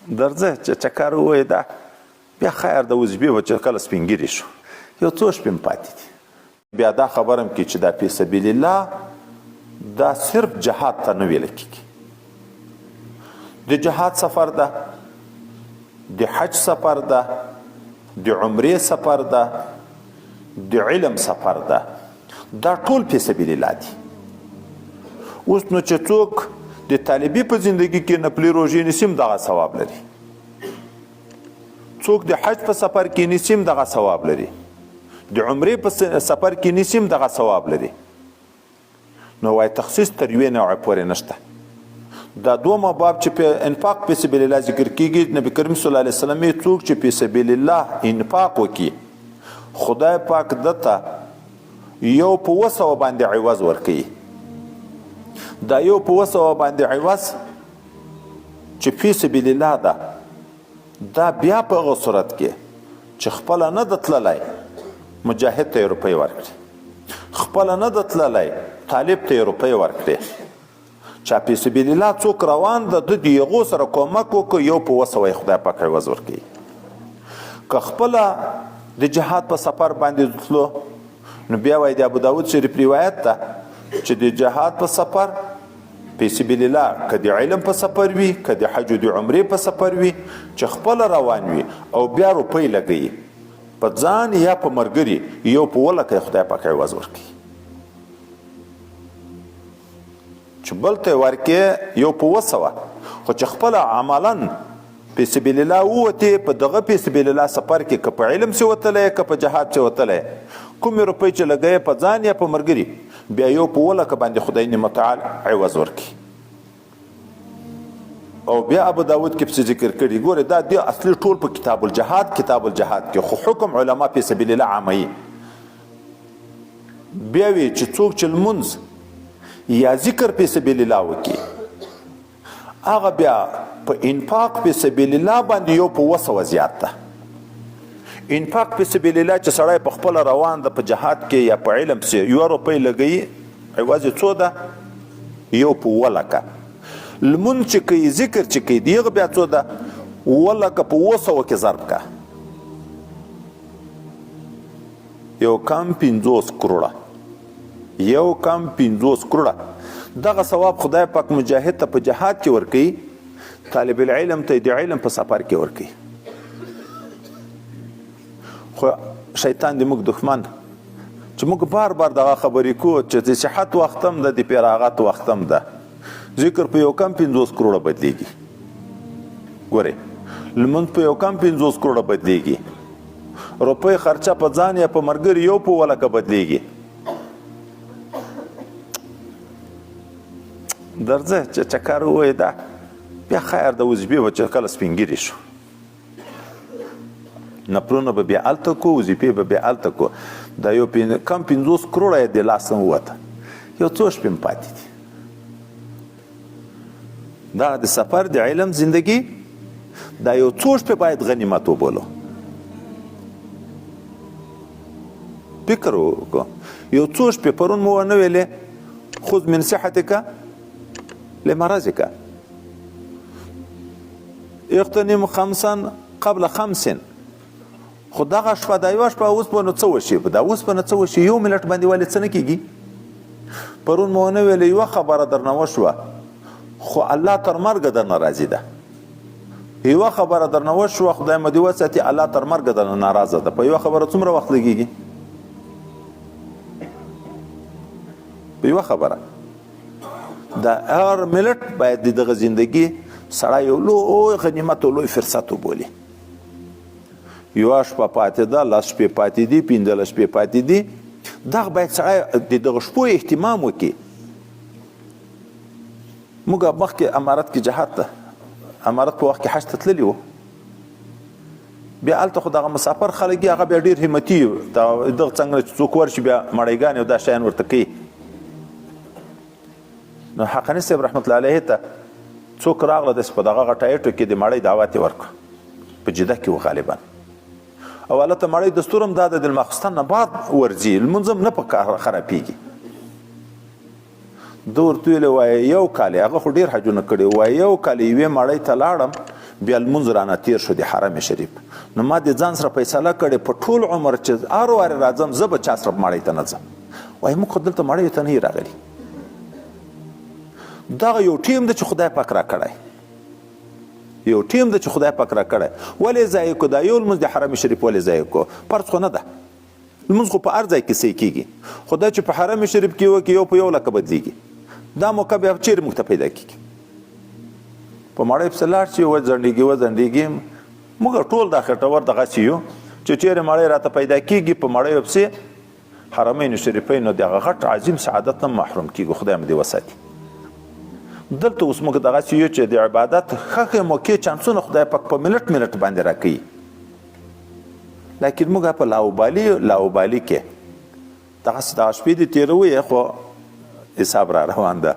درځه چې چکر ووایې. دا بیا خیر د وظیفې به چې کله سپین ږیري شو، یو څو شپې مې پاتې دي. بیا دا خبره هم کوي چې دا فی سبیل الله دا صرف جهاد ته نه ویل کېږي. د جهاد سفر ده، د حج سفر ده، د عمرې سفر ده، د علم سفر ده، دا ټول فی سبیل الله دي. اوس نو چې څوک د طالبي په زندگی کې نفلي روژې نیسي هم دغه ثواب لري، څوک د حج په سفر کې نیسي هم دغه ثواب لري، د عمرې په سفر کې نیسي هم دغه ثواب لري. نو وای تخصیص تر یوې نوع پورې نشته. دا دومه باب چې په انفاق په سبیل الله ذکر کیږي، نبی کریم صلی الله علیه وسلم یې څوک چې په سبیل الله انفاق وکړي خدای پاک دته یو په وسو باندې عوض ورکوي. دا یو په وسو باندې عوض چې فی سبیل الله ده، دا بیا په هغه صورت کې چې خپله نه ده تللی مجاهد ته یې روپۍ ورکړي، خپله نه ده تللی طالب ته یې روپۍ ورکړي، چا فی سبیل الله څوک روان ده د دې هغو سره کومک وکړي، یو په وسوه یې خدای پاک عوض ورکوي. که خپله د جهاد په سفر باندې تلو نو بیا وایي د ابو داود شریف روایت ده چې د جهاد په سفر فی سبیل الله که د علم په سفر وي، که د حج او د عمرې په سفر وي، چې خپله روان وي او بیا روپۍ لګوي په ځان یا په مرګري، یو په ولکه یې خدای پاک عوض ورکوي. چې بل ته یې ورکې یو په وسوه، خو چې خپله عملا فی سبیل الله ووتې، په دغه فی سبیل الله سفر کې که په علم سي وتلی که په جهاد سي وتلی، کومې روپۍ چې لګوې په ځان یا په مرګري، بیا یو په ولکه باندې خدای متعال عوض ورکوي. او بیا ابو داود کې پسې ذکر کړي، ګوره دا دی اصلي ټول په کتاب الجهاد، کتاب الجهاد کې خو حکم علما فی سبیل الله عاموي. بیا وی چې څوک چې لمونځ یا ذکر فی سبیل الله وکړي، هغه بیا په انفاق فی سبیل الله باندې یو په وسوه زیات ده. انفاق فی سبیل الله چې سړی په خپل روان ده په جهاد کې یا په علم پسې یوه روپۍ لګوي، عوض یې څو ده؟ یو په اووه لکه. لمونځ چې کوي، ذکر چې کوي، د هغه بیا څو ده؟ اووه لکه په اووه سوه کې ضرب که، یو کم 50 کروړه، یو کم 50 کروړه. دغه ثواب خدای پاک مجاهد ته په جهاد کې ورکوي، طالب العلم ته د علم په سفر کې ورکوي. خو شیطان د موږ دښمن چې موږ بار بار دغه خبرې کوو چې د صحت وخت هم ده، د فراغت وخت هم ده، ذکر په یو کم 50 کروړه بدلیږي. ګورئ لمونځ په یو کم 50 کروړه بدلیږي، روپۍ خرچه په ځان یا په مرګري یو په ولکه بدلیږي. درځه چې چکر ووایې، دا بیا خیر د وظیفې به چې کله سپین ږیري شو، نفلونه به بیا هلته کو، وظیفې به بیا هلته کو. دا یو کم 50 کروړه یې د لاس نه ووته، یو څو شپې مې پاتې دي. دا د سفر د علم زندگی دا یو څو شپې باید غنیمت وبولو. فکر وکړو، یو څو شپې پرون مو ونه ویلې خذ من صحتک لمرضک، اغتنم خمسا قبل خمس. خو دغه شپه دا یوه شپه اوس به نو څه وشي، دا اوس به نو څه وشي، یو منټ باندې ولې څه نه کېږي؟ پرون مو ونه ویلې یوه خبره درنه وشوه خو الله تر مرګه درنه راضي ده، یوه خبره درنه وشوه خدای مو دې وساتي الله تر مرګه درنه ناراضه ده. په یوه خبره څومره وخت لګېږي؟ په یوه خبره د هر ملت باید د دغه زندگی سړی یو لوی غنیمت او لوی فرصت وبولي. یوه شپه پاتې ده، لس شپې پاتې دي، 15 شپې پاتې دي، دغه باید سړی د دغه شپو اهتمام وکړي. موږ مخکې امارت کې جهاد ته، امارت په وخت کې حج ته تللي وو، بیا هلته خو دغه مسافر خلک دي، هغه بیا ډېر همتي، دغه څنګه چې څوک ورشي بیا مړیګانې او دا شیان ورته کوي. نو حقاني صاحب رحمت الله علیه ته څوک راغله داسې په دغه غټایټو کې د مړۍ دعوت یې ورکړ، په جده کې و غالبا، او هلته مړۍ دستور هم دا ده د ماخستن نه بعد ورځي، لمونځ هم نه په خرابېږي. ده ورته ویلې وایي یو کال یې، هغه خو ډېر حجونه کړي، وایي یو کال یوې مړۍ ته لاړم، بیا لمونځ رانه تیر شو د حرم شریف، نو ما د ځان سره فیصله کړې په ټول عمر چې هر وارې راځم زه به چا سره ماړۍ ته نه ځم. وایي موږ خو دلته ماړیو ته نه یو راغلي، دغه یو ټیم ده چې خدای پاک راکړی، یو ټیم ده چې خدای پاک راکړی. ولې ضایع کو دا یو لمونځ د حرم شریف؟ ولې ضایع کو؟ فرض خو نه ده، لمونځ خو په هر ځای کې صحیح کېږي، خو دا چې په حرم شریف کې وکړي یو په یو لکه بدلېږي. دا موقع بیا چیرې موږ ته پیدا کېږي؟ په مړۍ پسې لاړ شي، وځنډېږي وځنډېږي. موږ ټول دا خټور دغسې یو چې چیرې مړۍ راته پیدا کېږي په مړیو پسې حرمین شریفینو دغه غټ عظیم سعادت نه محروم کېږي. خدای مو دې وساتي. دلته اوس موږ دغسې یو چې د عبادت ښه ښه موقع چانسونه خدای پاک په منټ منټ باندې راکوي، لیکن موږ په لاوبالي لاوبالي کې دغسې دغه شپې دې تېروي، خو حساب را روان ده.